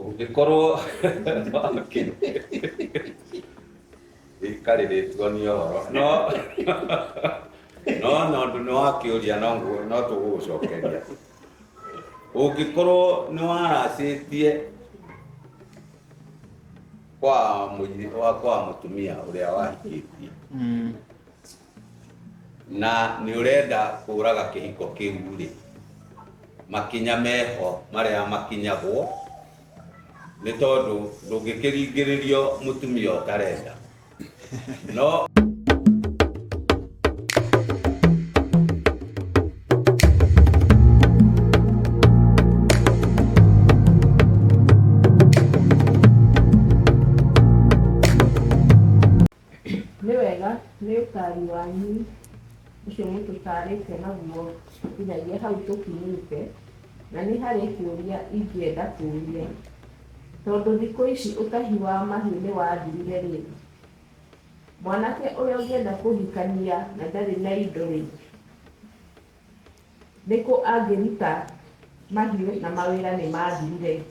Ũngĩkorwo ikarĩrĩtwo nĩ ũhoro no no nondũ nĩ wakĩũria no no tũgũgũcokeria. Ũngĩkorwo nĩ waracĩtie kwa mũiri wa kwa mũtumia ũrĩa wahikĩtie na nĩ ũrenda kũraga kĩhiko kĩu rĩ, makinya meho marĩa makinyagwo nĩ tondũ ndũngĩkĩringĩrĩrio mũtumia ũtarenda no Nĩ wega nĩ ũtaari wanyu ũcio mũtũtaarĩte naguo nginyagia hau tũkinyĩte, na nĩ harĩ kĩũria ingĩenda kũũria. Tondũ thikũ ici ũtahi wa mahiũ nĩ wathirire-rĩ, mwanake ũrĩa ũngĩenda kũhikania na ndarĩ na indo-rĩ, nĩkũ angĩruta mahiũ na mawĩra nĩ mathirire?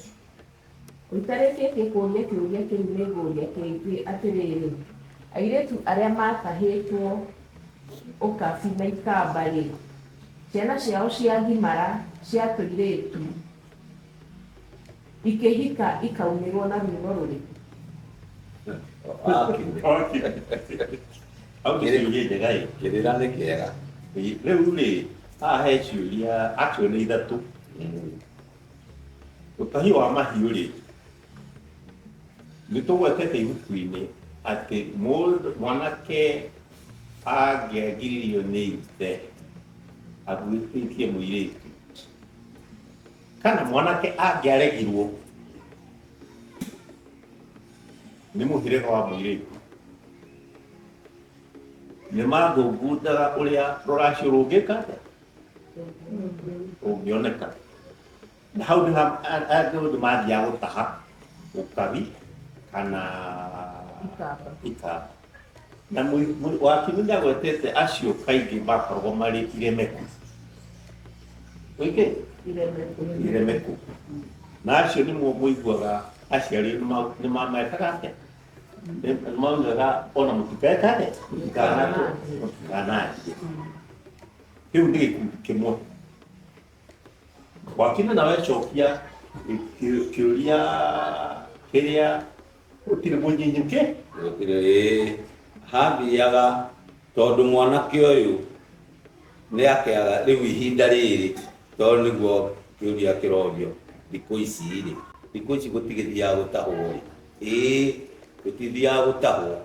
Ũtarĩkĩtie kũũria kĩũria kĩu nĩngũũria kĩngĩ atĩrĩrĩ, airĩtu arĩa matahĩtwo ũkabi na ikamba-rĩ, ciana ciao ciagimara cia tũirĩtu ikĩhika ikaumĩrwo na runo rũrĩkũ? Hau nĩ ciũria njega ĩ. Kĩrĩra nĩ kĩega. Rĩu rĩ, haha he ciũria actually nĩ ithatũ. Ũtahi wa mahiũ-rĩ, nĩ tũgwetete ibuku-inĩ atĩ mũndũ mwanake angĩagiririo nĩ ithe aguĩtĩtie mũirĩtu, kana mwanake angĩaregirwo nĩ mũhĩrĩga wa mũirĩtu, nĩ mangũngũndaga ũrĩa rũracio rũngĩka atĩa? Rũngĩoneka. Na hau nĩho andũ nĩ mathiaga gũtaha ũkabi kana Ikamba. Ikamba. Na wakiri nĩ agwetete acio kaingĩ makoragwo marĩ iremeku. Ũike? Iremeku. Iremeku. Na acio nĩmo mũiguaga aciari nĩ mamekaga atĩa? Nĩ maugaga ona mũtikeka atĩa? Mũtikanathiĩ. Kĩu nĩ gĩkundi kĩmwe. Wakina nawe cokia kĩũria kĩrĩa gũtirĩ mũnyinyuke. Gũtirĩ ĩĩ hathiaga tondũ mwanake ũyũ nĩ akĩaga rĩu ihinda rĩrĩ tondũ nĩguo kĩũria kĩrorio thikũ ici rĩ, thikũ ici gũtigĩthiaga gũtahwo rĩ, ĩĩ gũtithiaga gũtahwo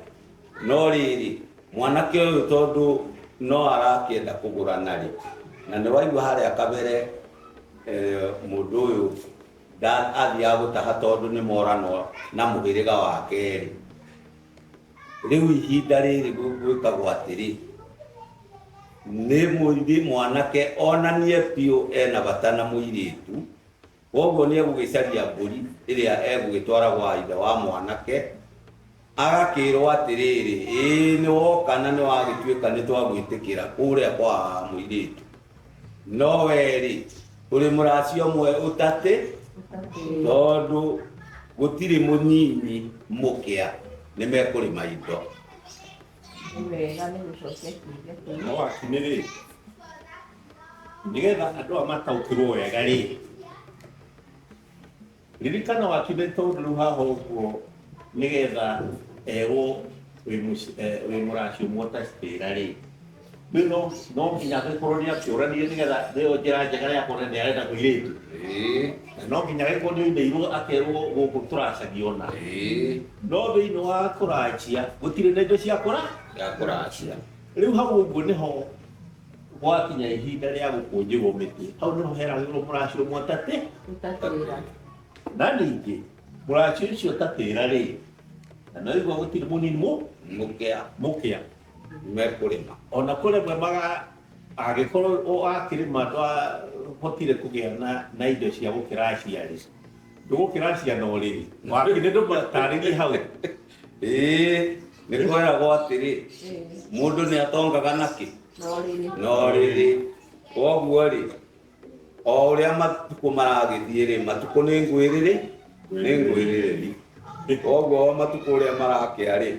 no rĩrĩ mwanake ũyũ tondũ no arakĩenda kũgũrana rĩ, na nĩ waigua harĩa kabere mũndũ ũyũ athiaga gũtaha tondũ nĩ moranwo na mũhĩrĩga wake rĩ, rĩu ihinda rĩrĩ gwĩkagwo atĩrĩ, nĩ mũirĩ mwanake onanie biũ ena bata na mũirĩtu, Kwoguo nĩegũgĩcaria mbũri ĩrĩa egũgĩtwara gwa ithe wa mwanake, agakĩĩrwo atĩrĩrĩ, ĩĩ nĩwoka na nĩwagĩtuĩka nĩtwagwĩtĩkĩra kũrĩa kwa mũirĩtu, no wee-rĩ, ũrĩ mũracia ũmwe ũtatĩ, tondũ gũtirĩ mũnyinyi mũkĩa, nĩmekũrĩma indo. Nĩ wega nĩ gũcokia kĩũria kĩu. No wakinĩ-rĩ, nĩgetha andũ aya mataũkĩrwo wega rĩ, ririkana wakinĩ tondũ rĩu haha ũguo nĩgetha erwo wĩ mũraci ũmwe ũtacitĩra rĩ, rĩu no no nginya angĩkorwo nĩ akĩũranie nĩgetha nĩyo njĩra njega ya kuona nĩ arenda mũirĩtu. Na no nginya angĩkorwo nĩ oimĩirwo akerwo gũkũ tũracagia ũna. No thĩinĩ wa kũracia gũtirĩ na indo cia kũra Ya kũracia. Rĩu hau ũguo nĩho gwakinya ihinda rĩa gũkũnjĩrwo mĩtĩ, hau nĩho heragĩrwo mũraci ũmwe ũtatĩ Ũtatĩra. Na ningĩ mũraci ũcio ũtatĩra rĩ, na no igua gũtirĩ mũnini mũ Mũkĩa. Mũkĩa. Mekũrĩma. Ona kũrĩ amwe maga angĩkorwo wakĩrĩma ndwahotire kũgĩa na indo cia gũkĩracia rĩ, ndũgũkĩracia na ũrĩrĩ. Wakĩrĩ ndũmatarĩrie hau. Ĩĩ, nĩ kwĩragwo atĩrĩ, mũndũ nĩ atongaga nakĩ? Na ũrĩrĩ. Kwoguo rĩ, o ũrĩa matukũ maragĩthiĩ rĩ, matukũ nĩ ngwĩrĩrĩ, Nĩ ngwĩrĩrĩri. Koguo matukũ ũrĩa marakĩa rĩ,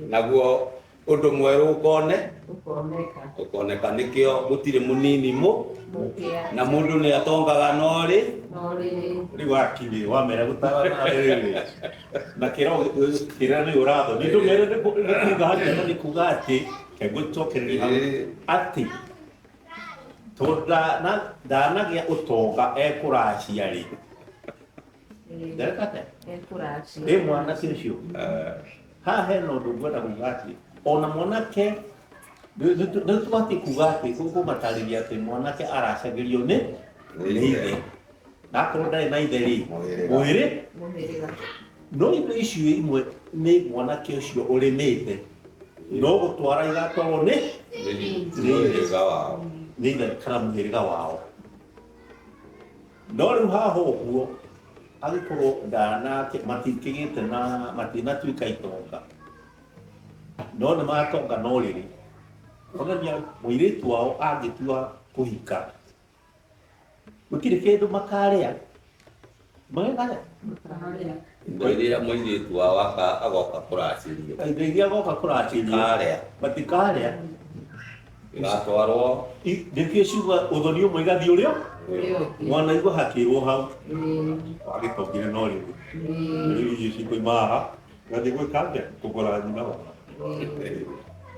naguo ũndũ mwerũ ũkone Ũkoneka. Ũkoneka nĩkĩo gũtirĩ mũnini mũ Mũkĩa. Na mũndũ nĩ atongaga no rĩ No rĩrĩ. Rĩu wakinyĩ wamera gũtarana rĩrĩ na kĩro kĩrĩa nĩ ũratho nĩ ndũmere nĩ kuga atĩ no nĩ kuga atĩ kengũcokereria hau atĩ tondũ ndanagĩa ũtonga ekũracia rĩ ndareka atĩa Ekũracia. Ĩ mwanake ũcio haha hena ũndũ ngwenda kuga atĩ ona mwanake nĩ tũbatiĩ kuga atĩ kũmatarĩria atĩ mwanake aracagĩrio nĩ nĩ ithe na akorwo ndarĩ na ithe rĩ Mũhĩrĩga. Mũhĩrĩ Mũhĩrĩga. No indo icio imwe nĩ mwanake ũcio ũrĩmĩte no gũtwara igatwarwo nĩ mũhĩrĩga wao nĩ ithe kana mũhĩrĩga wao no rĩu haha ũguo angĩkorwo ndanake matikĩgĩte na matinatuĩka itonga no nĩ matonga no rĩrĩ onania mũirĩtu wao angĩtua kũhika gũtirĩ kĩndũ makarĩa magekarĩa Makarĩa. Indo iria mũirĩtu wao agoka kũracĩrio indo iria agoka kũracĩrio karĩa matikarĩa igatwarwo nĩkĩo ciuga ũthoni ũmwe igathiĩ ũrĩa Ũrĩa ũngĩ. mwana igua hakĩrwo hau Ĩĩ. wagĩtongire no rĩu Ĩĩ. rĩu irio cikoima haha gathiĩ gwĩka atĩa kũgũra nyina wa Ĩĩ.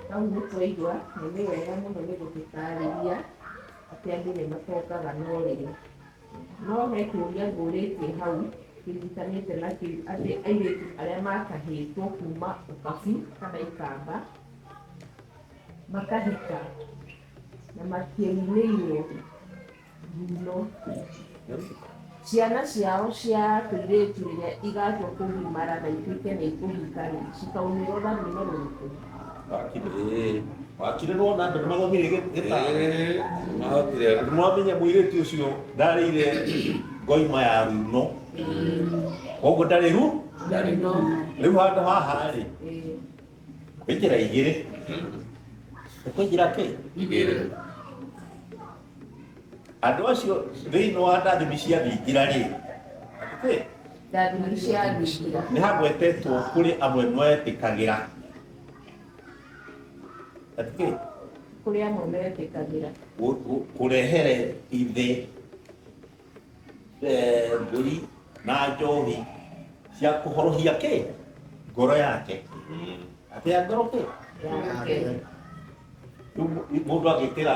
Hau nĩ twaigua na nĩ wega mũno nĩ gũtũtarĩria atĩ andũ nĩ matongaga no rĩrĩ no he kĩũria ngũrĩtie hau kĩnyitanĩte na kĩu atĩ airĩtu arĩa matahĩtwo kuma ũkabi kana ikamba makahika na matiaunĩirwo runo ciana ciao cia tũirĩtu rĩrĩa igatua kũgimara na ituĩke nĩ ikũhika rĩ cikaunĩrwo na runo rũrĩkũ? Ĩĩ. Wakire nĩwona andũ nĩmathomire gĩtaro Ĩĩ, mahotire mwamenya mũirĩtu ũcio ndarĩire ngoima ya runo koguo ndarĩ ru Ndarĩ. No. Rĩu handũ haha rĩ Ĩĩ. kwĩ njĩra igĩrĩ kwĩ njĩra kĩ igĩrĩ andũ acio thĩinĩ wa ndathimi cia thingira rĩ atĩ Ndathimi cia thingira. Nĩ hagwetetwo kũrĩ amwe metĩkagĩra atĩ Kũrĩ amwe metĩkagĩra kũrehere ithe mbũri na njohi cia kũhorohia kĩ ngoro yake atĩ ya ngoro kĩ yake. Rĩu mũndũ agĩtĩra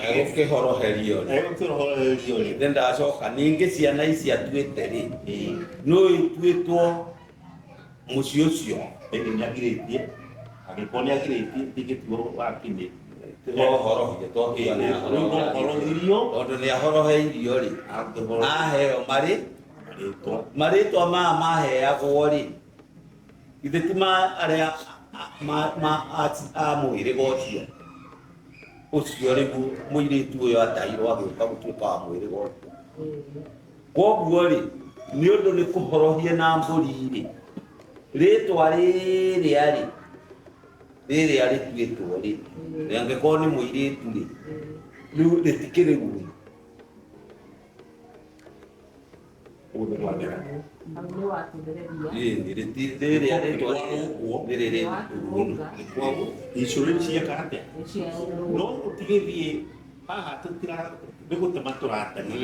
egũkĩhoroherio rĩ egũkĩhoroherio rĩ ithe ndacoka ningĩ ciana ici atuĩte rĩ no ituĩtwo mũciĩ ũcio ĩndĩ nĩagirĩtie angĩkorwo nĩagirĩtie tingĩtuo wakinyĩ tohorohie twakiuga nĩ rĩu no horohirio tondũ nĩ ahoroheirio rĩ angĩhoro aheo marĩ marĩtwa marĩtwa maya maheagwo rĩ ithe ti ma arĩa a mũhĩrĩga ũcio ũcio rĩu mũirĩtu ũyũ atahirwo agĩũka gũtuĩka wa mũhĩrĩga ũcio Ĩĩ. Koguo rĩ nĩ ũndũ nĩ kũhorohie na mbũri rĩ rĩtwa rĩrĩa rĩ rĩrĩa rĩtuĩtwo rĩ rĩangĩkorwo nĩ mũirĩtu rĩ Ĩĩ. rĩu rĩtikĩrĩ runo ũguo nĩ kwandĩka Hau nĩ watũthereria. Ĩni, rĩrĩa rĩtwa nĩ rĩrĩ runo icũrĩ cieka atĩa Nĩ cia no tũtigĩthiĩ haha tũtira nĩ gũtema tũratema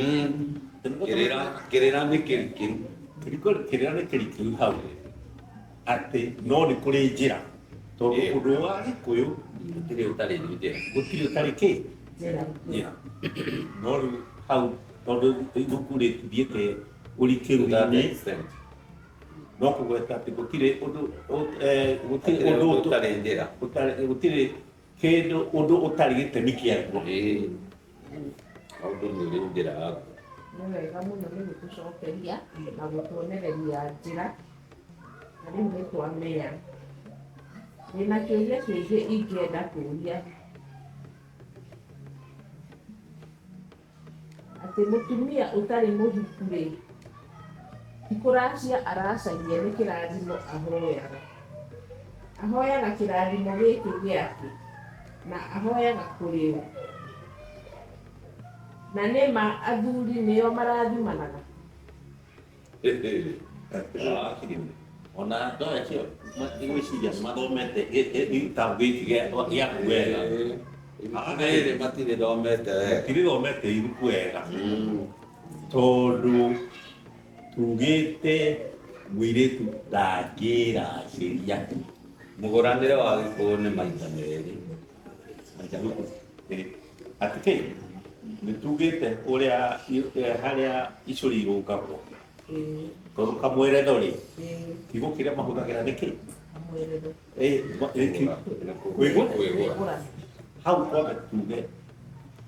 Kĩrĩra kĩrĩra nĩ kĩrikĩru kĩrĩra nĩ kĩrikĩru hau atĩ no nĩ kũrĩ njĩra tondũ Ĩĩ. ũndũ wa gĩkũyũ gũtirĩ ũtarĩ njĩra gũtirĩ ũtarĩ kĩ njĩra. njĩra no rĩu hau tondũ ibuku rĩtithiĩte ũrikĩru-inĩ no kũgweta atĩ gũtirĩ ũndũ gũtirĩ Gũtirĩ ũndũ ũndũ ũtarĩ njĩra gũtirĩ kĩndũ ũndũ ũtarĩ gĩtemi kĩaguo Ĩĩ. Maũndũ nĩ ũrĩ njĩra yaguo Nĩ wega mũno nĩ gũtũcokeria na gũtuonereria njĩra na rĩu nĩ twamenya. Ndĩna kĩũria kĩngĩ ingĩenda kũũria atĩ mũtumia ũtarĩ mũhiku rĩ ti kũracia aracagia nĩ kĩrathimo ahoyaga ahoyaga kĩrathimo gĩkĩ gĩake na ahoyaga kũrĩ ũ na nĩma athuri nĩo marathimanaga. Ona andũ acio matigwĩciria nĩ mathomete gĩtabu gĩkĩ gĩaku wega. Rĩrĩ matirĩthomete wega. Matirĩthomete ibuku wega. Tondũ tugĩte mũirĩtu ndangĩracĩria. Mũgũranĩre wa Gĩkũyũ nĩ maita merĩ. Atĩ kĩ nĩ tugĩte ũrĩa harĩa icũrĩ irũngagwo. Tondũ kamweretho rĩ, kiugo kĩrĩa mahũthagĩra nĩ kĩ? Kwĩgũra. Hau twambe tuge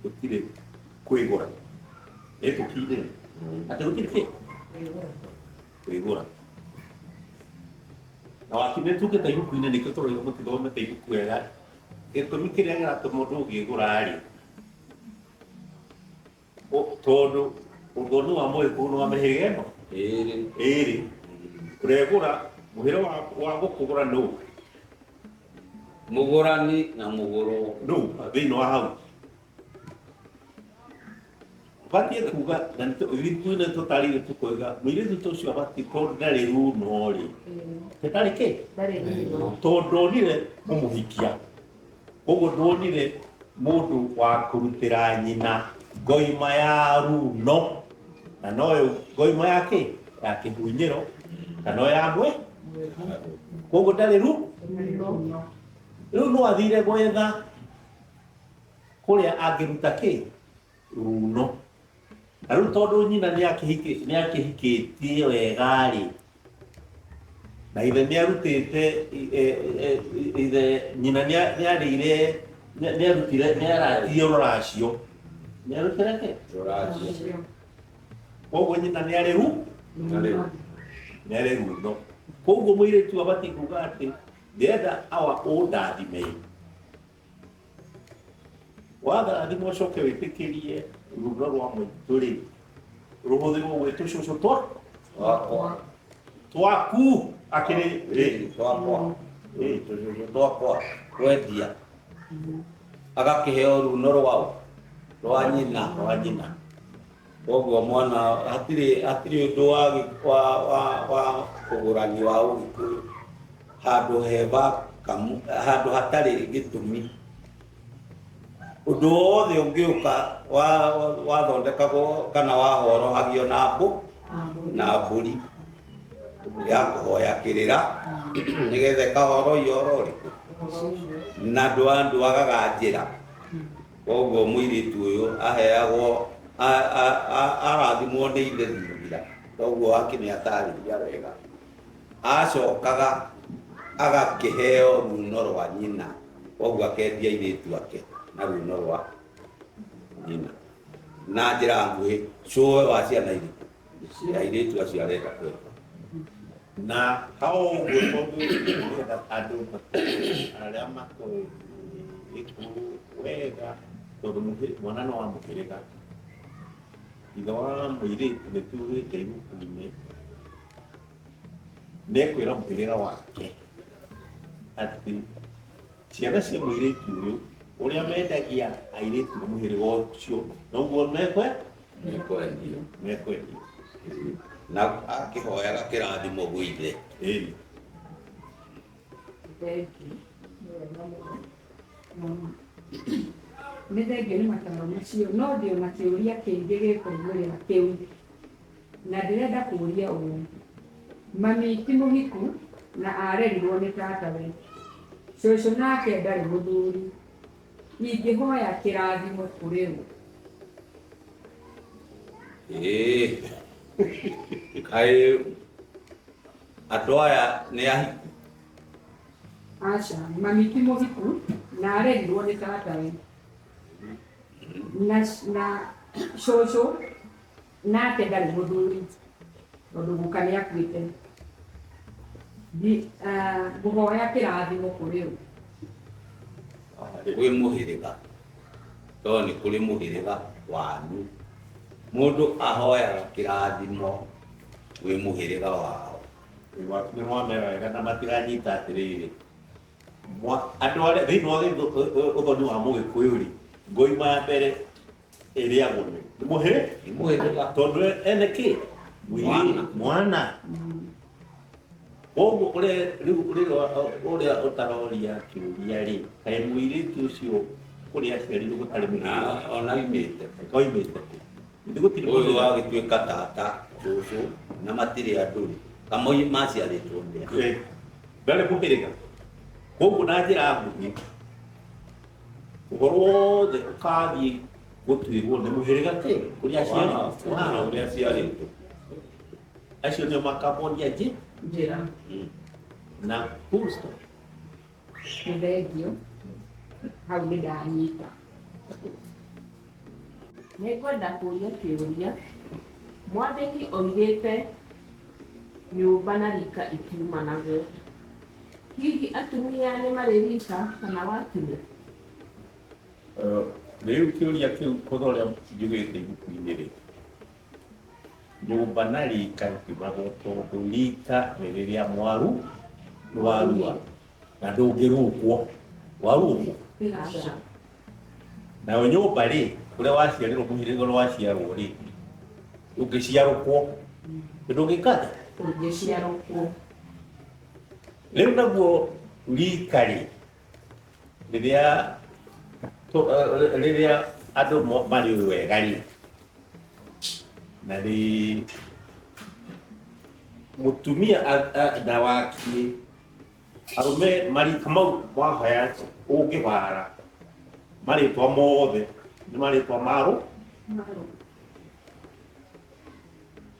gũtirĩ kwĩgũra. Ĩ tũkindĩre. Atĩ gũtirĩ kĩ? Kwĩgũra. Na waki nĩ tugĩte ibuku-inĩ nĩkĩo tũroiga mũtithomete ibuku wega. Gĩtũmi kĩrĩa kĩratũma ndũngĩgũra rĩ, tondũ ũthoni wa Mũgĩkũyũ nĩ wa mĩhĩrĩga ĩno ĩrĩ. Ũregũra mũhĩrĩga wa gũkũgũra nũ? Mũgũrani na mũgũrwo. Nũ thĩinĩ wa hau? Batiĩ kuga na ibuku-inĩ tũtarĩire tũkoiga mũirĩtu ta ũcio abatiĩ tondũ ndarĩ runo rĩ. Ndarĩ kĩ? Tondũ ndonire mũmũhikia. Koguo ndonire mũndũ wa kũrutĩra nyina ngoima ya runo na noyo ngoima ya kĩ? Ya kĩhunyĩro kana ya mwe. Koguo ndarĩ ru? Rĩu no athire gwetha kũrĩa angĩruta kĩ? Runo. Na rĩu tondũ nyina nĩ akĩhikĩtie wega rĩ, na ithe nĩ arutĩte, ithe nyina nĩ arĩire, nĩ arutire, nĩ aratirie rũracio. Nĩ arutire kĩ? Rũracio. Koguo nyina nĩ arĩ ru? Nĩ arĩ runo. Koguo mũirĩtu abatiĩ kuga atĩ ndĩrenda awa ũndathime. Watharathimwo ũcoke wĩtĩkĩrie runo rwa maitũ rĩ rũhũthĩrwo gwĩ tũcũcũ twakwa twaku akĩrĩ twakwa tũcũcũ twakwa kwendia agakĩheo runo rwao rwa nyina rwa nyina. Koguo mwana hatirĩ ũndũ wa ũgũrani wa Ũgĩkũyũ handũ heba handũ hatarĩ gĩtũmi. Ũndũ wothe ũngĩũka wathondekagwo kana wahorohagio na mbũri ya kũhoya kĩrĩra nĩgetha ĩkahorohio ũhoro ũrĩkũ na ndwagaga njĩra. Koguo mũirĩtu ũyũ aheagwo arathimwo nĩ ithe thingira. Koguo wake nĩ atarĩria wega. Acokaga agakĩheo runo rwa nyina. Koguo akendia airĩtu ake na runo rwa nyina. Na njĩra nguhĩ cũwe wa ciana irĩkũ? Airĩtu acio arenda kwenda. Na hau ũguo tondũ nĩgetha andũ arĩa matoĩ Gĩkũyũ wega tondũ mwana no wa mũhĩrĩga. Ithe wa mũirĩtu nĩ tugĩte ibuku-inĩ nĩ ekwĩra mũhĩrĩga wake atĩ ciana cia mũirĩtu ũyũ ũrĩa mendagia airĩtu a mũhĩrĩga ũcio noguo mekwendio. Mekwendio. Na akĩhoyaga kĩrathimo gwĩ ithe. Ĩni. Nĩ thengio nĩ mataro macio no ndĩ ona kĩũria kĩngĩ gĩkũrũmĩrĩra kĩu na ndĩrenda kũũria ũũ. Mami ti mũhiku na arerirwo nĩ tatawe. Cũcũ nake ndarĩ mũthuri. Ingĩhoya kĩrathimo kũrĩ ũ? Ĩĩ. Kaĩ andũ aya nĩ ahiku? Aca, mami ti mũhiku na arerirwo nĩ tatawe. Na cũcũ nake ndarĩ mũthuri tondũ guka nĩ akuĩte. Ngũhoya kĩrathimo kũrĩ ũ? Kwĩ mũhĩrĩga. Tondũ nĩ kũrĩ mũhĩrĩga wanyu. Mũndũ ahoyaga kĩrathimo kwĩ mũhĩrĩga wao. Nĩ mwamera wega na matiranyita atĩrĩrĩ. Andũ arĩa thĩinĩ wa ũthoni wa Mũgĩkũyũ rĩ, ngoima ya mbere ĩrĩagwo nĩ mũhĩrĩga. Mũhĩrĩga. Tondũ ene kĩ? Mwana. Mwana. Koguo ũrĩa rĩu rĩrĩa ũrĩa ũtaroria kĩũria rĩ, kaĩ mũirĩtu ũcio kũrĩa aciarirwo gũtarĩ Na mũhĩrĩga ona imĩte oimĩte kũ? Githĩ gũtirĩ ũyũ mũhĩrĩga? wagĩtuĩka tata cũcũ na matirĩ andũ rĩ kamoi maciarĩtwo nĩ a? Eh, ndarĩ mũhĩrĩga. Koguo na njĩra nguhĩ ũhoro wothe ũkathiĩ gũtuĩrwo nĩ mũhĩrĩga kĩ kũrĩa aciarirwo Wao, ũrĩa aciarĩtwo. Acio nĩo makamonia njĩ Njĩra. Na full stop. Nĩ thengio hau nĩ ndanyita. Nĩngwenda kũria kĩũria. Mwandĩki oigĩte nyũmba na rika itiumanagwo. Hihi atumia nĩ marĩ rika kana wakinya? Rĩu kĩũria kĩu kũtha ũrĩa njugĩte ibuku-inĩ rĩ, nyũmba na rika itiumagwo tondũ rika nĩ rĩrĩa mwaru warua na ndũngĩrukwo warukwo. Aca. Nayo nyũmba rĩ, ũrĩa waciarirwo mũhĩrĩga ũrĩa waciarwo rĩ, ũngĩciarũkwo ndũngĩka atĩa? Ũngĩciarũkwo. Rĩu naguo rika rĩ, rĩrĩa rĩrĩa andũ marĩ wega rĩ, na nĩ mũtumia na wakiĩ arũme marika mau wahaya ũngĩbara marĩtwa mothe nĩ marĩtwa marũ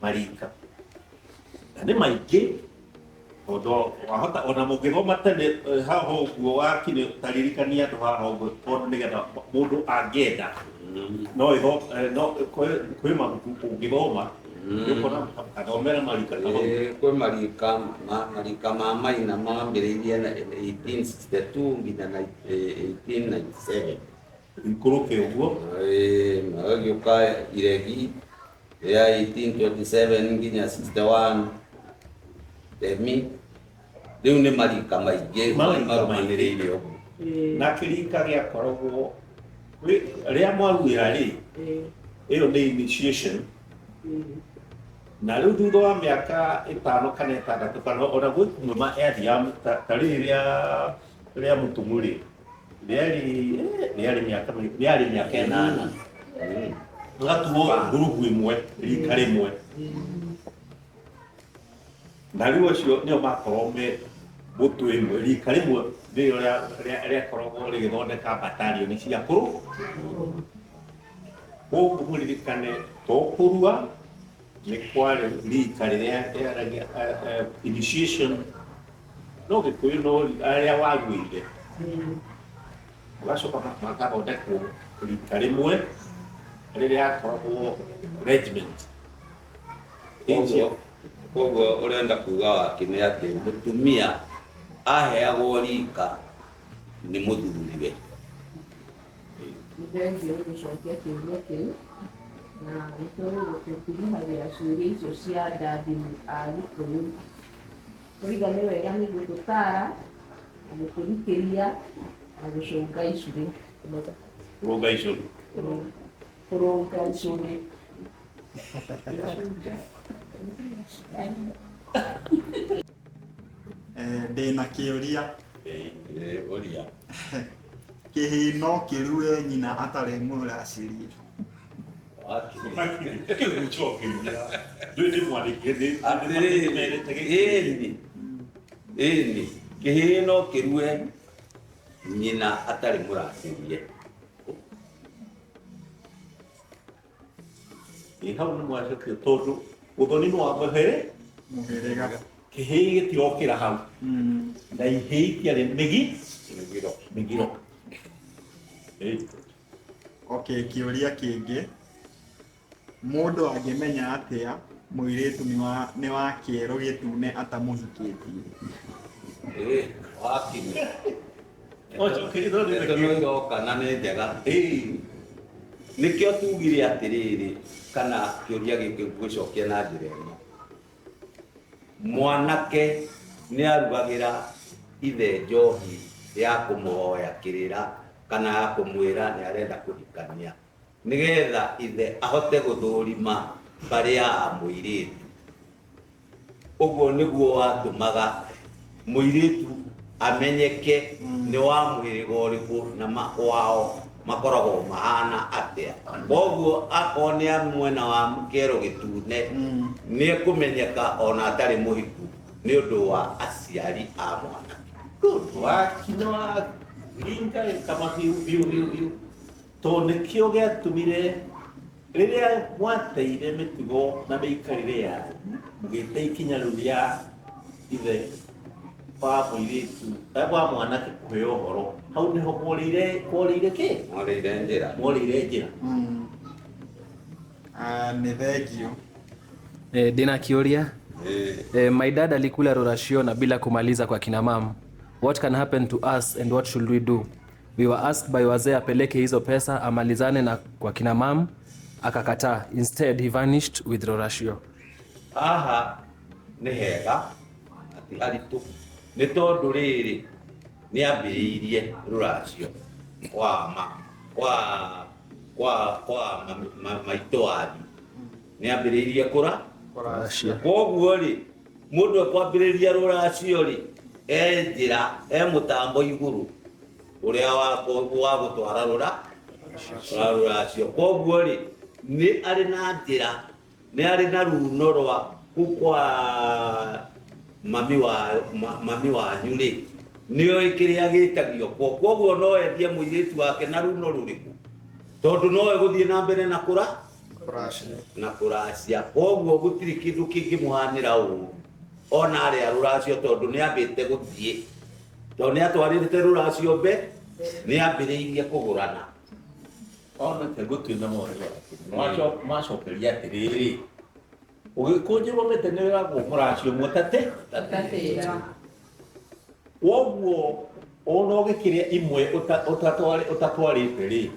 marika na nĩ maingĩ tondũ wahota ona mũngĩthoma tene haha ũguo wakinyĩ taririkania andũ haha ũguo tondũ nĩgetha mũndũ angĩenda no ĩtho no kwĩ mabuku ũngĩthoma nĩũkona athomera marika ta mau. Kwĩ marika marika ma Maina mambĩrĩirie na 1862 nginya na 1897. Ikũrũke ũguo. Magagĩũka iregi ya 1827 nginya 61 temi rĩu nĩ marika maingĩ Marika marũmanĩrĩire ũguo. Na kĩrika gĩakoragwo rĩa mwaruĩra rĩ, ĩyo nĩ initiation, na rĩu thutha wa mĩaka 5 kana 6 kana ona gwĩ kumwe yathiaga ta rĩrĩ rĩa mũtung'u rĩ, rĩarĩ rĩarĩ mĩaka rĩarĩ mĩaka 8 gatuo ngurubu ĩmwe rika rĩmwe, na rĩu acio nĩo makorwo me mbũtũ ĩmwe rika rĩmwe nĩrĩo rĩakoragwo rĩgĩthondeka batarioni cia kũrũ. Koguo mũririkane to kũrua nĩ kwarĩ rika rĩrĩa rĩaragia initiation no Gĩkũyũ no arĩa waruĩire ũgacoka makathondekwo rika rĩmwe rĩrĩa rĩakoragwo regiment. Koguo ũrenda kuga waki nĩ atĩ mũtumia aheagwo rika nĩ mũthuriwe. Nĩ thengio nĩ gũcokia kĩũria kĩu na nĩtũgũtũtirihagĩra ciũria icio cia ndathimi a Gĩkũyũ. Tũiga nĩ wega nĩ gũtũtara na gũtũrikĩria na gũcũnga icũrĩ. Kũrũnga icũrĩ. Kũrũnga icũrĩ. Ndĩna kĩũria. Ũria. Kĩhĩĩ no kĩrue nyina atarĩ mũracĩrie? Atĩrĩrĩ, ĩni kĩhĩĩ no kĩrue nyina atarĩ mũracĩrie. Ĩ hau nĩ mwacokio tondũ ũthoni nĩ wa mũhĩrĩ mũhĩrĩga. Kĩhĩĩ gĩtirokĩra hau na ihĩĩ itiarĩ mĩgiro mĩgiro. Okay, kĩũria kĩngĩ, mũndũ angĩmenya atĩa mũirĩtu nĩ wa kĩero gĩtune atamũhikĩtie? Wakinya. Ndeto no iroka na nĩ njega. Nĩkĩo tugire atĩrĩrĩ kana kĩũria gĩkĩ ngũcokia na njĩra ĩno. Mwanake nĩ arugagĩra ithe njohi ya kũmũhoya kĩrĩra kana ya kũmwĩra nĩ arenda kũhikania nĩgetha ithe ahote gũthũrima mbarĩ ya mũirĩtu. Ũguo nĩguo watũmaga mũirĩtu amenyeke nĩ wa mũhĩrĩga ũrĩkũ na kwao makoragwo mahana atĩa. Koguo akorwo nĩ a mwena wa kĩero gĩtune nĩ ekũmenyeka ona atarĩ mũhiku nĩ ũndũ wa aciari a mwanake. Good. Wakinya wa ringa kama biũ biũ biũ biũ tondũ nĩkĩo gĩatũmire rĩrĩa mwateire mĩtugo na mĩikarĩre yanyu mũgĩte ikinya rĩu rĩa ithe wa mũirĩtu wa mwanake kũheo ũhoro hau nĩho mworĩire mworĩire kĩ Mwarĩire njĩra. Mworĩire njĩra. Ah, nĩ thengio. Ndĩna kĩũria. My dad alikula ruracio na bila kumaliza kwa kina mam. What can happen to us and what should we do? We were asked by wazee apeleke hizo pesa amalizane na kwa kina mam, akakataa. Instead he vanished with ruracio. Haha nĩ hega ati haritũ nĩ tondũ rĩrĩ nĩ ambĩrĩirie rũracio kwa ma kwa kwa kwa maitũ wanyu nĩ ambĩrĩirie kũra. Ruracio. Koguo rĩ mũndũ ekwambĩrĩria rũracio rĩ e njĩra e mũtambo igũrũ ũrĩa wa gũtwara rũra rwa rũracio. Koguo rĩ nĩ arĩ na njĩra nĩ arĩ na runo rwa kũ kwa mami wa mami wanyu rĩ nĩoĩ kĩrĩa gĩtagio kuo. Koguo no endie mũirĩtu wake na runo rũrĩkũ tondũ no egũthiĩ na mbere na kũra na kũracia. Koguo gũtirĩ kĩndũ kĩngĩmũhanĩra ũru ona arĩa rũracio tondũ nĩ ambĩte gũthiĩ tondũ nĩ atwarĩte rũracio mbe nĩ ambĩrĩirie kũgũrana. Ona te gũtuĩna mohoro macokeria atĩrĩrĩ ũgĩkũnjĩrwo mĩtĩ nĩ wĩragwo mũracio mũtate Ũtatĩra. Woguo ona ũgĩkĩrĩa imwe ũtatwarĩte rĩ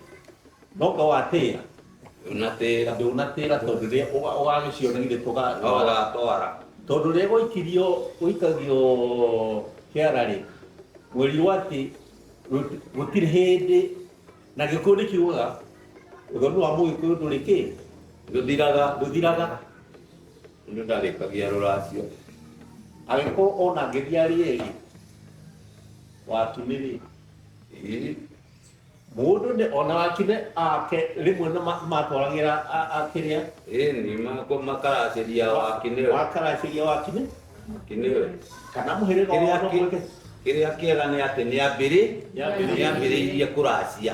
no ngawatĩra Ndũnatĩra. Ndũnatĩra tondũ rĩrĩa ũgagĩciona githĩ No ũgatwara. Tondũ rĩrĩa gũikirio gũikagio kĩara rĩ mwĩrirwo atĩ gũtirĩ hĩndĩ na Gĩkũyũ nĩ kiugaga ũthoni wa Mũgĩkũyũ ndũrĩ kĩ Ndũthiraga. Ndũthiraga. Mũndũ ndarĩkagia rũracio. Angĩkorwo ona angĩthiĩ arĩe rĩ wakinĩ rĩ mũndũ nĩ ona wakine ake rĩmwe nĩ matwaragĩra akĩrĩa. Ĩni makaracĩria wakinĩ. Makaracĩria wakinĩ. Wakinĩ. Kana mũhĩrĩga Kĩrĩa wa mweke. Kĩrĩa kĩega nĩ atĩ nĩ ambĩrĩirie kũracia.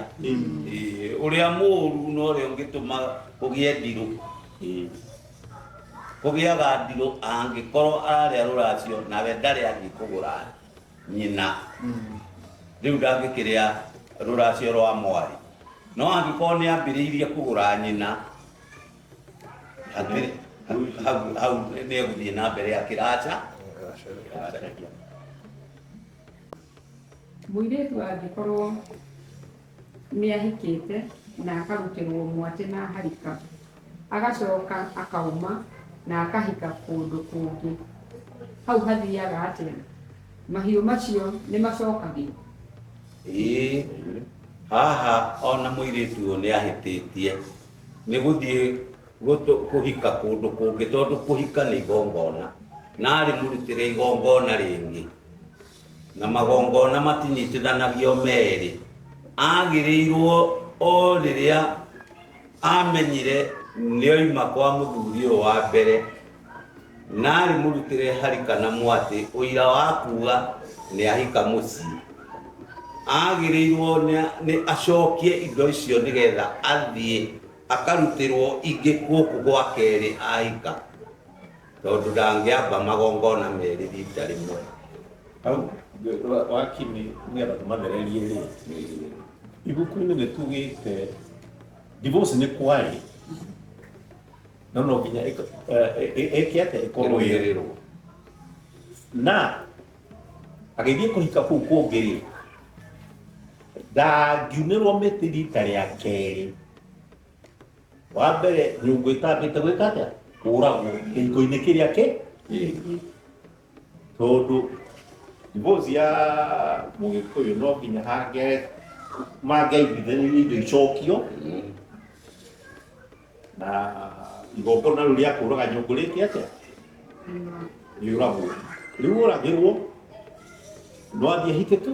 Ũrĩa mũũru na ũrĩa ũngĩtũma kũgĩe ndirũ. Kũgĩaga ndirũ angĩkorwo ararĩa rũracio nawe ndarĩ athiĩ kũgũra nyina. Rĩu ndangĩkĩrĩa rũracio rwa mwarĩ. No angĩkorwo nĩ ambĩrĩirie kũgũra nyina hatirĩ hau nĩ egũthiĩ na mbere akĩraca. Mũirĩtu angĩkorwo nĩ ahikĩte na akarutĩrwo mwatĩ na harika agacoka akauma na akahika kũndũ kũngĩ hau hathiaga atĩa? Mahiũ macio nĩ macokagio? Ĩĩ, haha ona mũirĩtu ũyũ nĩ ahĩtĩtie nĩ gũthiĩ kũhika kũndũ kũngĩ tondũ kũhika nĩ igongona na arĩ mũrutĩre igongona rĩngĩ na magongona matinyitithanagio merĩ. Agĩrĩirwo o rĩrĩa amenyire nĩoima kwa mũthuri ũyũ wa mbere na arĩ mũrutĩre harika na mwatĩ ũira wa kuga nĩ ahika mũciĩ agĩrĩirwo nĩ acokie indo icio nĩgetha athiĩ akarutĩrwo ingĩ gũkũ gwa kerĩ ahika tondũ ndangĩamba magongona merĩ rita rĩmwe. Hau wakini nĩgetha tũmathererie rĩ ibuku-inĩ nĩ tugĩte divorce nĩ kwarĩ no no nginya ĩke atĩa ĩkorwo Ĩrũmĩrĩrwo. Na agĩthiĩ kũhika kũu kũngĩ rĩ ndangiunĩrwo mĩtĩ rita rĩa kerĩ. Wa mbere nyũngũ ĩtambĩte gwĩka atĩa kũragwo kĩhiko-inĩ kĩrĩa kĩ tondũ divorce ya Mũgĩkũyũ no nginya mangĩaiguithanirie indo icokio na igongona rĩu rĩa kũraga nyũngũ rĩke atĩa Yũragwo. Rĩu ũragĩrwo no athiĩ ahikĩke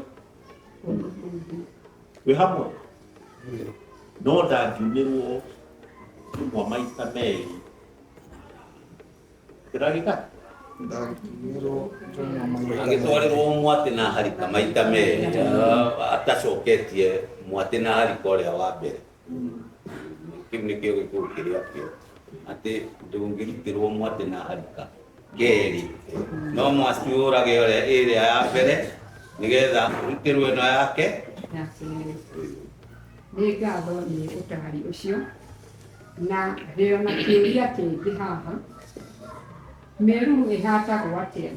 wĩ hamwe no ndangiumĩrwo njũng'wa maita merĩ kĩragĩka Ndangiumĩrwo njũng'wa maita merĩ. Agĩtwarĩrwo mwatĩ na harika maita merĩ atacoketie mwatĩ na harika ũrĩa wa mbere. Kĩu nĩkĩo gĩkũyũ kĩrĩa kĩo atĩ ndũngĩrutĩrwo mwatĩ na harika kerĩ no mwatĩ ũrage ũrĩa ĩrĩa ya mbere nĩgetha ũrutĩrwo ĩno yake. Ya kerĩ. Nĩ ngatho nĩ ũtaari ũcio na ndĩona kĩũria kĩngĩ haha. Mĩruru ĩhatagwo atĩa?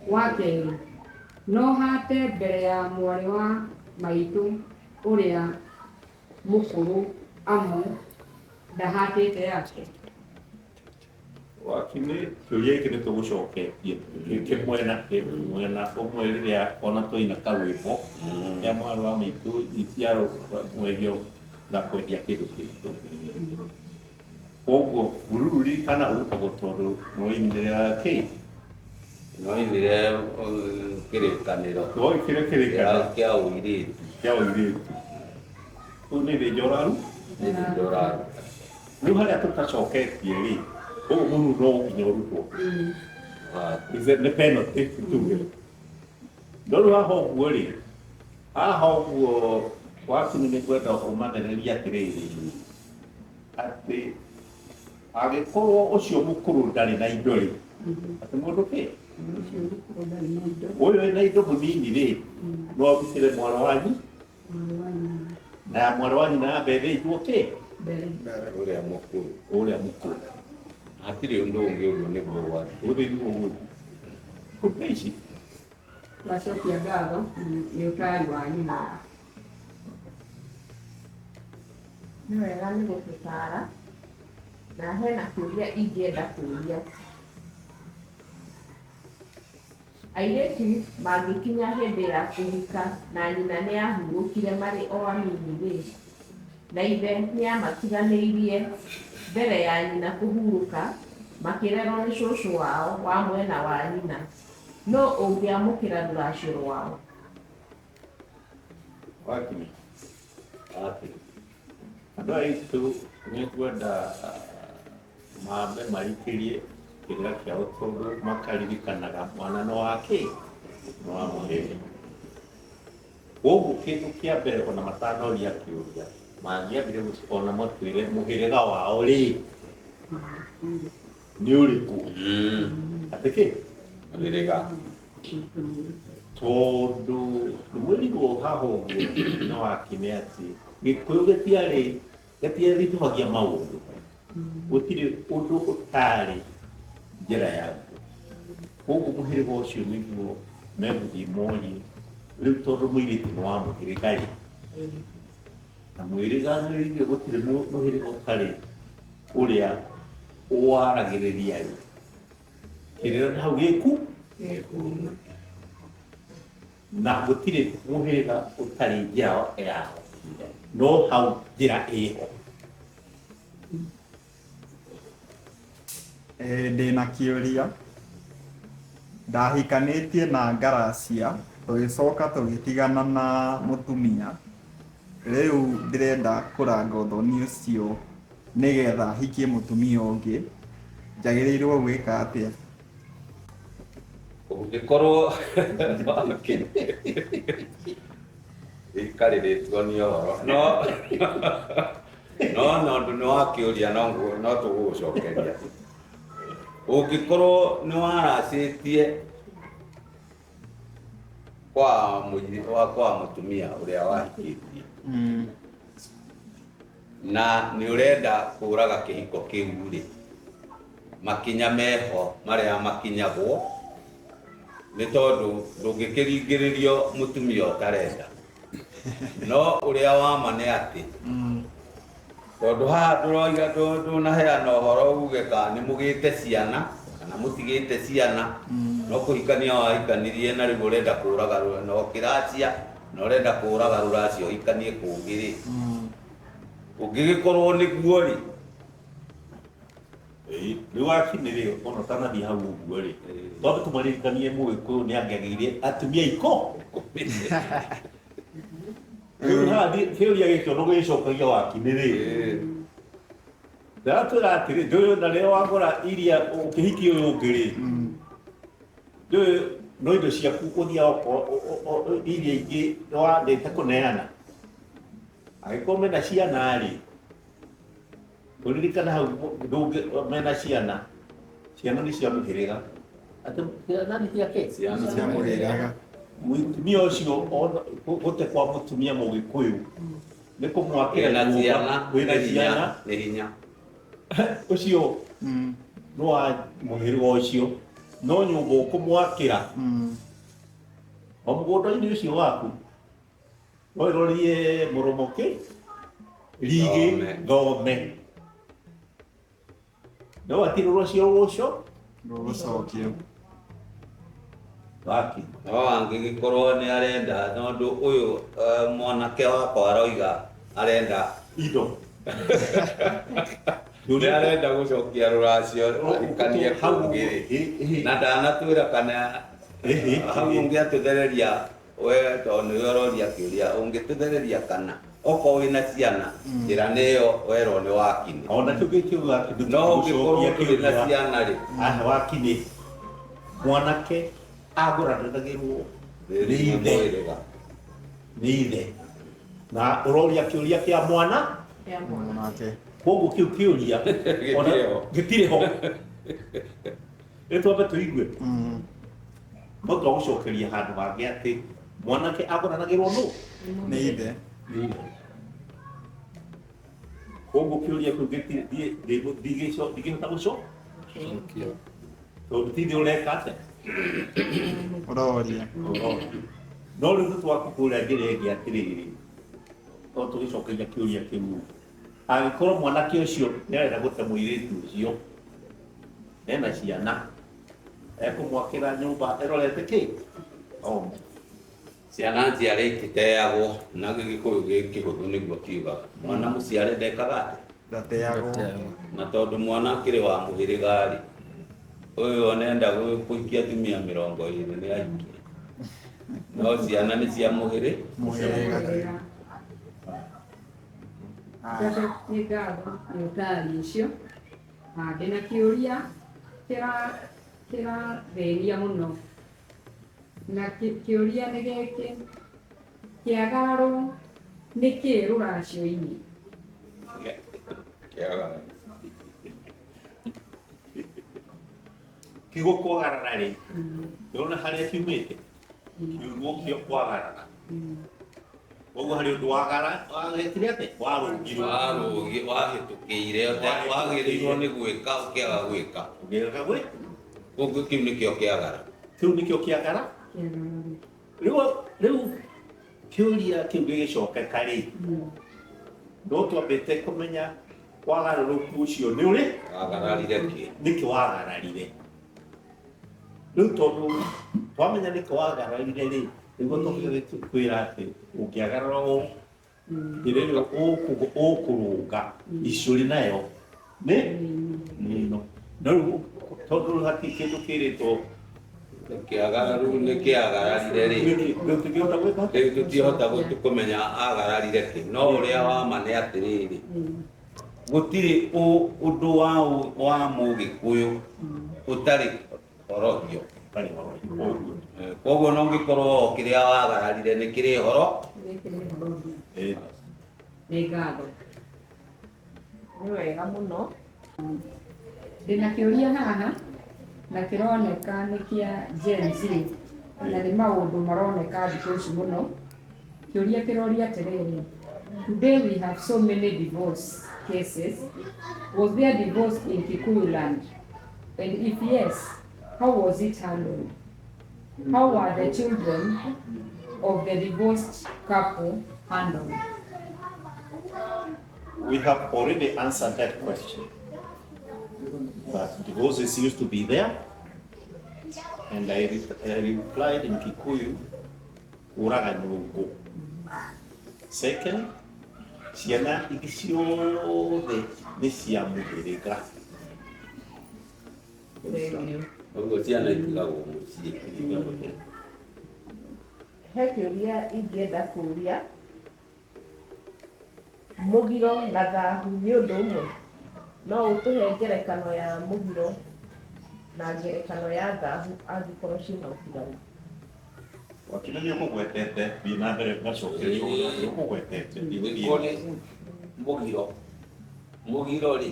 Wa kerĩ, no hate mbere ya mwarĩ wa maitũ ũrĩa mũkũrũ amu ndahatĩte yake. Wakini kĩũria gĩkĩ nĩ tũgũcoketie kĩmwena mwena ũmwe rĩrĩa ona twaina karwĩmbo ya mwarĩ wa maitũ iciaro mwendio na kwendia kĩndũ kĩritũ koguo bururu ririkana ũrutagwo tondũ nĩwainĩrĩra kĩ Nĩwainire kĩrĩkanĩro nĩwaikire kĩrĩkanĩro kĩa ũirĩtu kĩa ũirĩtu rĩu nĩ thĩnja ũraru nĩ thĩnja ũraruta. Rĩu harĩa tũtacoketie rĩ ũguo mũruru no nginya ũrutwo nĩ penalty tuge no rĩu haha ũguo rĩ haha ũguo wakini nĩ ngwenda ũmathererie atĩrĩrĩ atĩ angĩkorwo ũcio mũkũrũ ndarĩ na indo rĩ atĩ mũndũ kĩ Ũcio mũkũrũ ndarĩ na indo. Ũyũ wĩna indo mũnini rĩ no arutĩre mwarĩ wanyu Mwarĩ wa nyina na ya mwarĩ wa nyina yambe ĩthĩnjwo kĩ mbere. Ũrĩa mũkũrũ ũrĩa mũkũrũ hatirĩ ũndũ ũngĩ ũguo nĩguo gwathiĩ. Ũthĩnjwo ũguo kũruta ici. Twacokia ngatho nĩ ũtaari wanyu mwega. Nĩ wega nĩ gũtũtara na hena kĩũria ingĩenda kũũria. Airĩtu mangĩkinya hĩndĩ ya kũhika na nyina nĩ ahurũkire marĩ o anini rĩ, na ithe nĩamatiganĩirie mbere ya nyina kũhurũka makĩrerwo nĩ cũcũ wao wa mwena wa nyina, nũ ũngĩamũkĩra rũracio rwao? Wakini Atĩ andũ aitũ nĩ ngwenda mambe marikĩrie kĩrĩra kĩao tondũ makaririkanaga mwana no wake no wa mũhĩrĩga koguo kĩndũ kĩa mbere ona matanoria kĩũria mangĩambire ona matwĩre mũhĩrĩga wao rĩ nĩ ũrĩkũ atĩ kĩ mũhĩrĩga tondũ mwĩrirwo haha ũguo no wakine atĩ gĩkũyũ gĩtiarĩ gĩtiaritũhagia maũndũ gũtirĩ ũndũ ũtarĩ njĩra yaguo koguo mũhĩrĩga ũcio nĩguo megũthiĩ morie rĩu tondũ mũirĩtu nĩ wa mũhĩrĩga rĩ na mũhĩrĩga nĩrĩo gũtirĩ mũhĩrĩga ũtarĩ ũrĩa waragĩrĩria rĩ kĩrĩra nĩ hau gĩku na gũtirĩ mũhĩrĩga ũtarĩ njĩra yao no hau njĩra ĩho. Ndĩna kĩũria. Ndahikanĩtie na ngaracia tũgĩcoka tũgĩtigana na mũtumia. Rĩu ndĩrenda kũranga ũthoni ũcio nĩgetha hikie mũtumia ũngĩ. Njagĩrĩirwo gwĩka atĩa? Ũngĩkorwo ikarĩrĩtwo nĩ ũhoro no no no ũndũ nĩ wakĩũria no no tũgũgũcokeria. Ũngĩkorwo nĩ waracĩtie kwa kwa mũtumia ũrĩa wahikĩtie na nĩ ũrenda kũraga kĩhiko kĩu rĩ, makinya meho marĩa makinyagwo nĩ tondũ ndũngĩkĩringĩrĩrio mũtumia ũtarenda. No ũrĩa wa ma nĩ atĩ tondũ haha ndũroiga ndũnaheana ũhoro uge kana nĩ mũgĩte ciana kana mũtigĩte ciana no kũhikania wahikanirie na rĩu ũrenda kũraga na ũkĩracia na ũrenda kũraga rũracio ũhikanie kũngĩ rĩ, ũngĩgĩkorwo nĩguo rĩ Rĩu wakinĩ rĩ ona ũtanathiĩ hau ũguo rĩ twambe tũmaririkanie mũgĩkũyũ nĩ angĩagĩire atumia iko rĩu haha kĩũria gĩkĩ ona ũgĩgĩcokagia wakinĩ rĩ ndaratwĩra atĩrĩ ndũĩ na rĩrĩa wagũra iria ũkĩhikia ũyũ ũngĩ rĩ ndũĩ no indo ciaku ũthiaga ũko iria ingĩ wandĩte kũneana angĩkorwo mena ciana rĩ ũririkana hau ndũngĩ mena ciana ciana nĩ cia mũhĩrĩga atĩ ciana nĩ ciake Ciana Cia mũhĩrĩga. Mũtumia ũcio gũte kwa mũtumia mũgĩkũyũ nĩ kũmwakĩra Wĩna nyũmba ciana wĩna nĩ hinya, ciana nĩ hinya. Ũcio nĩ wa mũhĩrĩga ũcio no nyũmba ũkũmwakĩra o mũgũnda-inĩ ũcio waku no ĩrorie mũromo kĩ rigĩ Thome. Thome no atirĩ rũcio rũcio Rũgũcokio. Waki No angĩgĩkorwo nĩ arenda tondũ ũyũ mwanake wakwa aroiga arenda indo nĩ arenda gũcokia rũracio ahikanie kũngĩ rĩ na ndanatwĩra kana hau ũngĩatũthereria we tondũ nĩwe ũroria kĩũria ũngĩtũthereria kana okorwo wĩna ciana njĩra nĩyo werwo nĩ wakinĩ ona kĩu gĩkiuga kĩndũ no ũngĩkorwo ndũrĩ na ciana rĩ aha wakinĩ mwanake agũranagĩrwo nĩ ithe mũhĩrĩga nĩ ithe na ũroria kĩũria kĩa mwana Kĩa mwana. Mwanake. Koguo kĩu kĩũria ona- Gĩtirĩ ho. gĩtirĩ ho nĩ twambe tũigue no twagũcokeria handũ hangĩ atĩ mwanake agũranagĩrwo nũ Nĩ ithe. Nĩ ithe. Koguo kĩũria kĩu gĩtirĩ ndingĩhota gũco tondũ ti ithe ũreka atĩa Ũroria. No rĩu nĩ twakũkũra njĩra ĩngĩ atĩrĩrĩ no tũgĩcokeria kĩũria kĩu angĩkorwo mwanake ũcio nĩ arenda gũte mũirĩtu ũcio ena ciana ekũmwakĩra nyũmba ĩrorete kĩ o Ciana njiare ititeagwo na gĩgĩkũyũ gĩ kĩhũthũ nĩguo kiugaga mwana mũciare ndekaga atĩa Ndateagwo. Na tondũ mwana akĩrĩ wa mũhĩrĩga rĩ ũyũ onenda kũhikia atumia 20 nĩ ahikie no ciana nĩ cia mũhĩrĩ Mũhĩrĩga. Aya. Njoke nĩ ngatho nĩ ũtaari ũcio. Ah, ndĩna kĩũria kĩrathĩnia mũno na kĩũria nĩ gĩkĩ kĩagararwo nĩ kĩ rũracio-inĩ? Kĩagarara. Kiugo kwagarara rĩ ndĩrona harĩa kiumĩte kiugo kĩo kwagarara koguo harĩ ũndũ wagara wagekire atĩa warũngirwo Warũgi wahĩtũkĩire wagĩrĩirwo nĩ gwĩka ũkĩaga gwĩka ũgĩaga gwĩ koguo kĩu nĩkĩo kĩagara kĩu nĩkĩo kĩagara Kĩagararwo. Rĩu rĩu kĩũria kĩu gĩgĩcokeka rĩ no twambĩte kũmenya wagarũrũku ũcio nĩ ũrĩ wagararire kĩ nĩkĩ wagararire rĩu tondũ twamenya nĩkĩ wagararire rĩ nĩguo tũkwĩra atĩ ũngĩagarara ũũ njĩra ĩrĩa ũkũrũnga icũrĩ nayo nĩ nĩ ĩno no rĩu tondũ rĩu hatirĩ kĩndũ kĩrĩtwo Kĩagararu nĩ kĩagararire rĩ rĩu tũngĩhota gwĩka atĩa? Rĩu tũtiĩhota kũmenya agararire kĩ no ũrĩa wa ma nĩ atĩrĩrĩ gũtirĩ ũndũ wa mũgĩkũyũ ũtarĩ horohio. Ũtarĩ horohio, ũguo. Koguo no ngĩkorwo o kĩrĩa wagararire nĩ kĩrĩ horo Nĩ kĩrĩ horohio. Nĩ ngatho. Nĩ wega mũno. Ndĩna kĩũria haha na kĩroneka nĩ kĩa Gen Z na nĩ maũndũ maroneka thikũ ici mũno. Kĩũria kĩroria atĩrĩrĩ, today we have so many divorce cases. Was there divorce in Kikuyu land? And if yes, how was it handled? How were the children of the divorced couple handled? We have already answered that question. But divorces used to be there. And I replied in Kikuyu, kũraga nyũngũ. Second, ciana ingĩ ciothe nĩ cia mũhĩrĩga. Thengiũ. Ũguo ciana itigagwo mũciĩ. He kĩũria ingĩenda kũũria. Mũgiro na thahu nĩ ũndũ ũmwe? No ũtũhe ngerekano ya mũgiro na ngerekano ya thahu angĩkorwo ciĩna ũtiganu? Wakina nĩ ũkũgwetete, thiĩ na mbere ngacokeria nĩ ũkũgwetete. Nĩguo nĩ mũgiro. Mũgiro rĩ,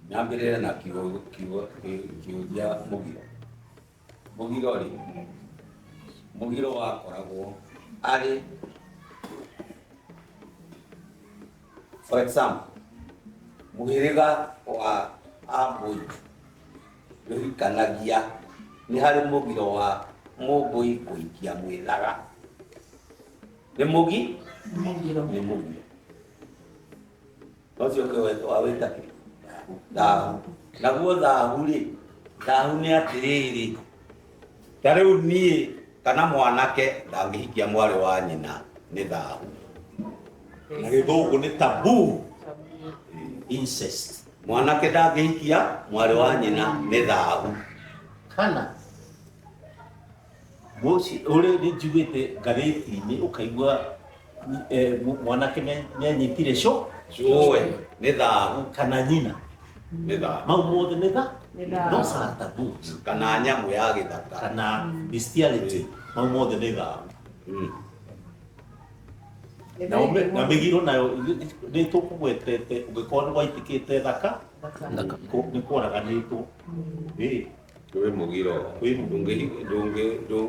nyambĩrĩre na kiugo kiugo kĩũria mũgiro. Mũgiro rĩ, mũgiro wakoragwo arĩ, for example, mũhĩrĩga wa Ambũi nĩũhikanagia, nĩ harĩ mũgiro wa mũmbũi kũhikia mwĩthaga. Nĩ mũgi? Mũgiro. Nĩ mũgiro. Ũcio ũngĩ wawĩta kĩ? Thahu. Naguo thahu rĩ, thahu nĩ atĩrĩrĩ, ta rĩu niĩ kana mwanake ndangĩhikia mwarĩ wa nyina, nĩ thahu. Na gĩthũngũ nĩ taboo, incest. Mwanake ndangĩhikia mwarĩ wa nyina, nĩ thahu. Kana mũciĩ ũrĩa nĩ njiguĩte ngathĩti-inĩ ũkaigua mwanake nĩ anyitire co cũwe, nĩ thahu. Kana nyina. Nĩ thahu. Mau mothe nĩ tha Nĩ thahu. Those are taboos. Kana nyamũ ya gĩthaka. Kana bestiality, mau mothe nĩ thahu. Nĩ Na thengiũ na mũno. mĩgiro nayo nĩ tũkũgwetete, ũngĩkorwo nĩ waitĩkĩte thaka Thaka. nĩ kwaraganĩtwo. Ĩĩ. Kwĩ mũgiro. Kwĩ mũgiro.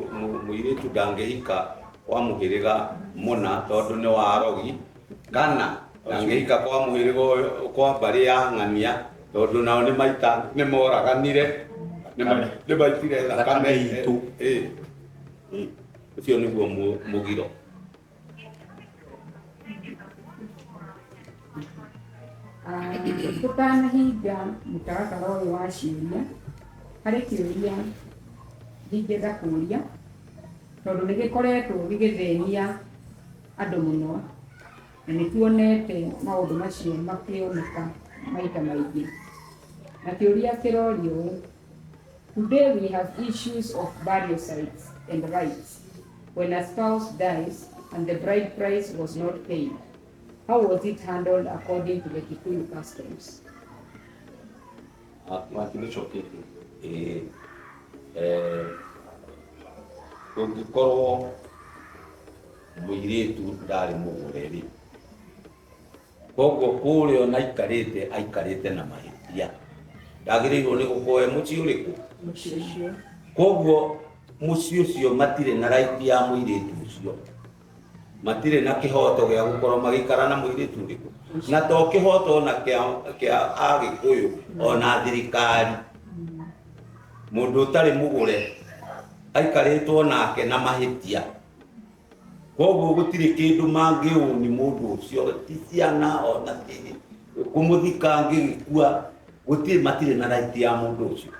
Mũirĩtu ndangĩhika kwa mũhĩrĩga mũna tondũ nĩ wa arogi, kana ndangĩhika kwa mũhĩrĩga ũyũ, kwa mbarĩ ya ng'ania tondũ nao nĩ maita nĩ moraganire, nĩ maitire thakame Thakame itũ. Ĩĩ. Ũcio nĩguo mũgiro. Tũtanahinga mũtaratara ũyũ wa ciũria, harĩ kĩũria ingĩenda kũũria tondũ nĩ gĩkoretwo gĩgĩthĩnia andũ mũno na nĩ tuonete maũndũ macio makĩoneka maita maingĩ. Na kĩũria kĩrorio ũũ: today we have issues of burial sites and rights. When a spouse dies and the bride price was not paid, how was it handled according to the Kikuyu customs? Wakĩrĩcoketie. Ĩĩ. Ũngĩkorwo mũirĩtu ndarĩ mũgũre rĩ, koguo kũrĩa ona aikarĩte, aikarĩte na mahĩtia, ndagĩrĩirwo nĩ gũkorwo e mũciĩ ũrĩkũ? Mũciĩ ũcio. Koguo mũciĩ ũcio matirĩ na right ya mũirĩtu ũcio, matirĩ na kĩhoto gĩa gũkorwo magĩikara na mũirĩtu ũrĩkũ, na to kĩhoto ona kĩa Agĩkũyũ, ona thirikari. Mũndũ ũtarĩ mũgũre aikarĩtwo nake na mahĩtia, koguo gũtirĩ kĩndũ mangĩũni mũndũ ũcio, ti ciana ona ti kũmũthika angĩgĩkua, gũtirĩ, matirĩ na right ya mũndũ ũcio.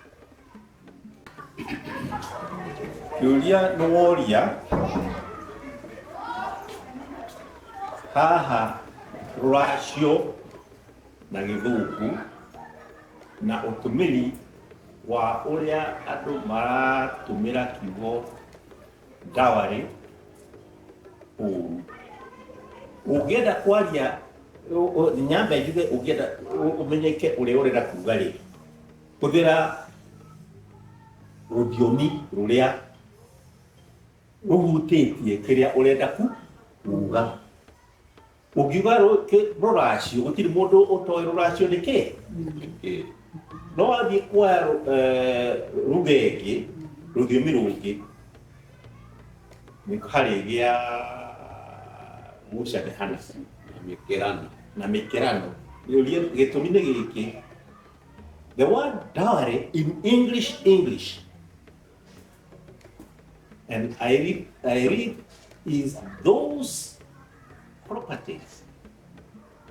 Kĩũria nĩ woria haha rũracio na gĩthũngũ na ũtũmĩri wa ũrĩa andũ maratũmĩra kiugo dowry ũru. Ũngĩenda kwaria, nyambe njuge, ũngĩenda ũmenyeke ũrĩa ũrenda kuga rĩ, hũthĩra rũthiomi rũrĩa rũhutĩtie kĩrĩa ũrenda kuga. Ũngiuga rũracio, gũtirĩ mũndũ ũtoĩ rũracio nĩ kĩ. No wathiĩ kwa ruga ĩngĩ, rũthiomi rũngĩ, nĩ harĩgĩa gucanĩhana. Na mĩkĩrano. Na mĩkĩrano. Rĩũria gĩtũmi nĩ gĩkĩ: the word dowry in English, and I read is those properties,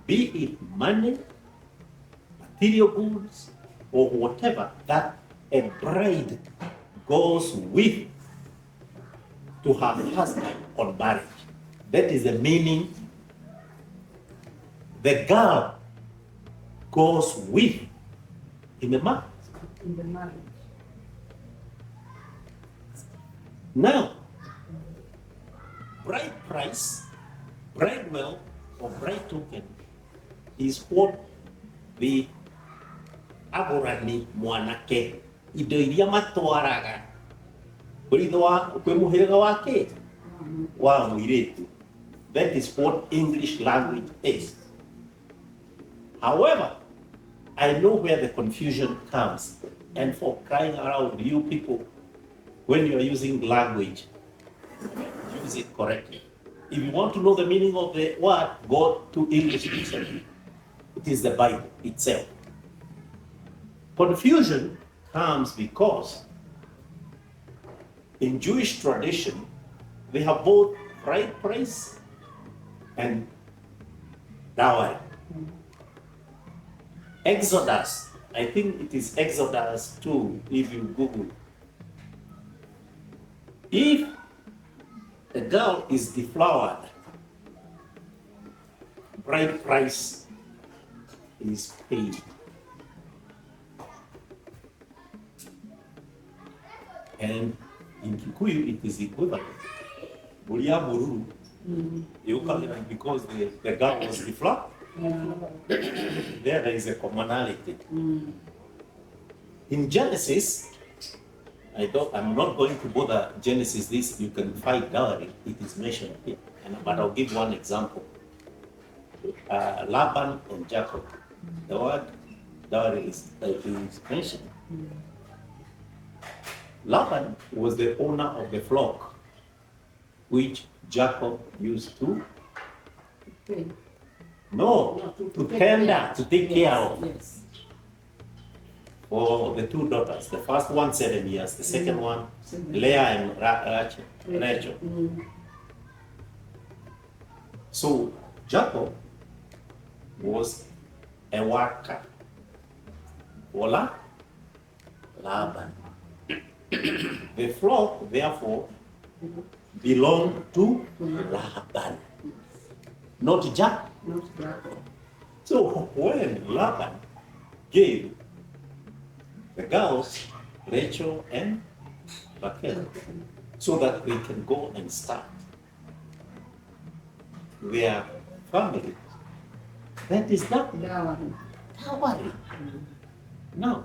be it money, material goods, or whatever, that a bride goes with to her husband on marriage. That is the meaning. The girl goes with in the marriage. In the marriage. Now, bride price, bridewealth, or bride token is what the agũrani mwanake indo iria matwaraga kũrĩ ithe wa kwĩ mũhĩrĩga wa kĩ wa mũirĩtu. That is what English language is. However, I know where the confusion comes, and for crying out, you people, when you are using language, use it correctly. If you want to know the meaning of the word, go to English dictionary. It is the Bible itself. Confusion comes because in Jewish tradition, they have both bride price and dowry. Exodus, I think it is Exodus 2, if you Google. If a girl is deflowered, bride price is paid. And in Kikuyu, it is equivalent. Buria bururu, you call it because the girl was deflowered. There is a commonality. In Genesis, I'm not going to bother Genesis this, you can find dowry, it is mentioned here. But I'll give one example. Laban and Jacob, the word dowry is mentioned. Laban was the owner of the flock, which Jacob used to tender, to take care of. Yes. For the two daughters, the first one 7 years, the second one, Leah and Rachel. So Jacob was a worker. Ola, Laban. The flock, therefore, belonged to Laban, not Jacob. Not Jacob. So when Laban gave the girls, Rachel and Rachel, so that they can go and start their family, that is not dowry. Dowry. Now,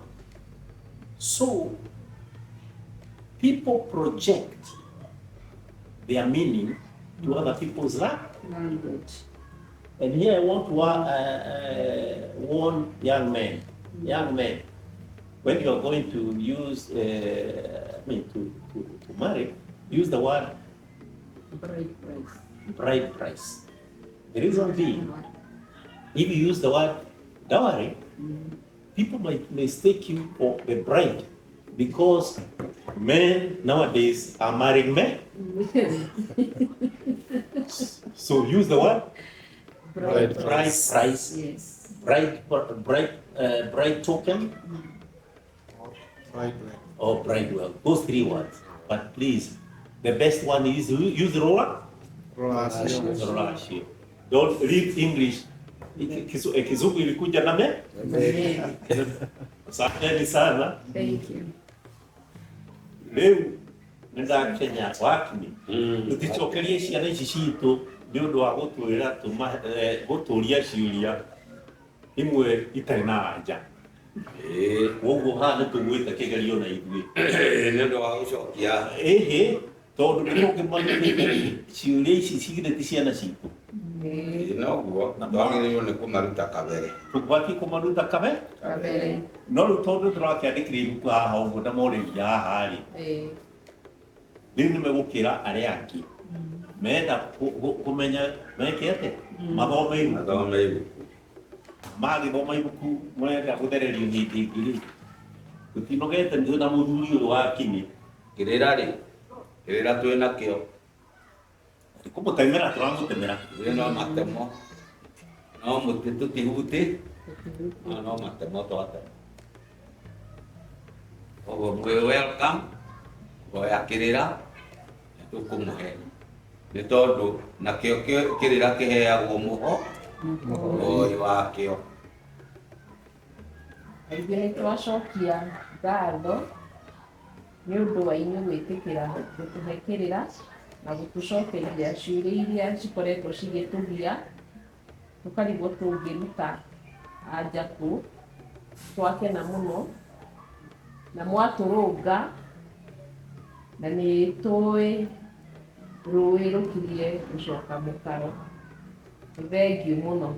so people project their meaning to other people's language. And here I want to warn young men. Young men, when you are going to use, to marry, use the word bride price. Bride price. The reason being, if you use the word dowry, people might mistake you for the bride, because men nowadays are marrying men. So use the word bride price. Yes. Bride token, or bride wealth. Those three words. But please, the best one is use rola. Rorashio. Don't read English. Kizungu ilikuja na me. Asanteni sana. Thank you. Leo nenda Kenya wakini. Tuticokerie ciana ici citũ nĩ ũndũ wa gũtwĩra gũtũria ciũria imwe itarĩ na anja. Koguo haha nĩ tũgwĩte kĩgerio na ithuĩ. Nĩ ũndũ wa gũcokia. Ĩhĩ, tondũ nĩ tũkĩmarutĩte ciũria ici cigithĩ ti ciana citũ. Noguo twagĩrĩirwo nĩ kũmaruta kabere. Tũbatiĩ kũmaruta kabere? Kabere. No rĩu tondũ tũrakĩandĩkire ibuku haha ũguo na morĩria haha rĩ, rĩu nĩ megũkĩra arĩa angĩ menda kũmenya meke atĩa, mathome ibuku. Mathome ibuku. Magĩthoma ibuku marenda gũthererio hĩndĩ ĩngĩ rĩ, tũtinogete nĩ na mũthuri ũyũ wa kinyi. Kĩrĩra rĩ, kĩrĩra twĩ nakĩo. Kũmũtemera tũramũtemera. Ithuĩ no matemo, no mũtĩ tũtihuti, no matemo twatema. Koguo mwĩ welcome kũhoya kĩrĩra nĩ tũkũmũhe, nĩ tondũ nakĩo kĩrĩra kĩheagwo mũhoi wakĩo. Aingĩ nĩ twacokia Ngatho nĩ ũndũ wa inyuĩ gwĩtĩkĩra gũtũhe kĩrĩra na gũtũcokeria ciũria iria cikoretwo cigĩtũgia tũkarigwo tũngĩruta anja kũ. Twakena mũno na mwatũrũnga, na nĩ tũĩ rũĩ rũkirie gũcoka mũkaro. Nĩ thengiũ mũno.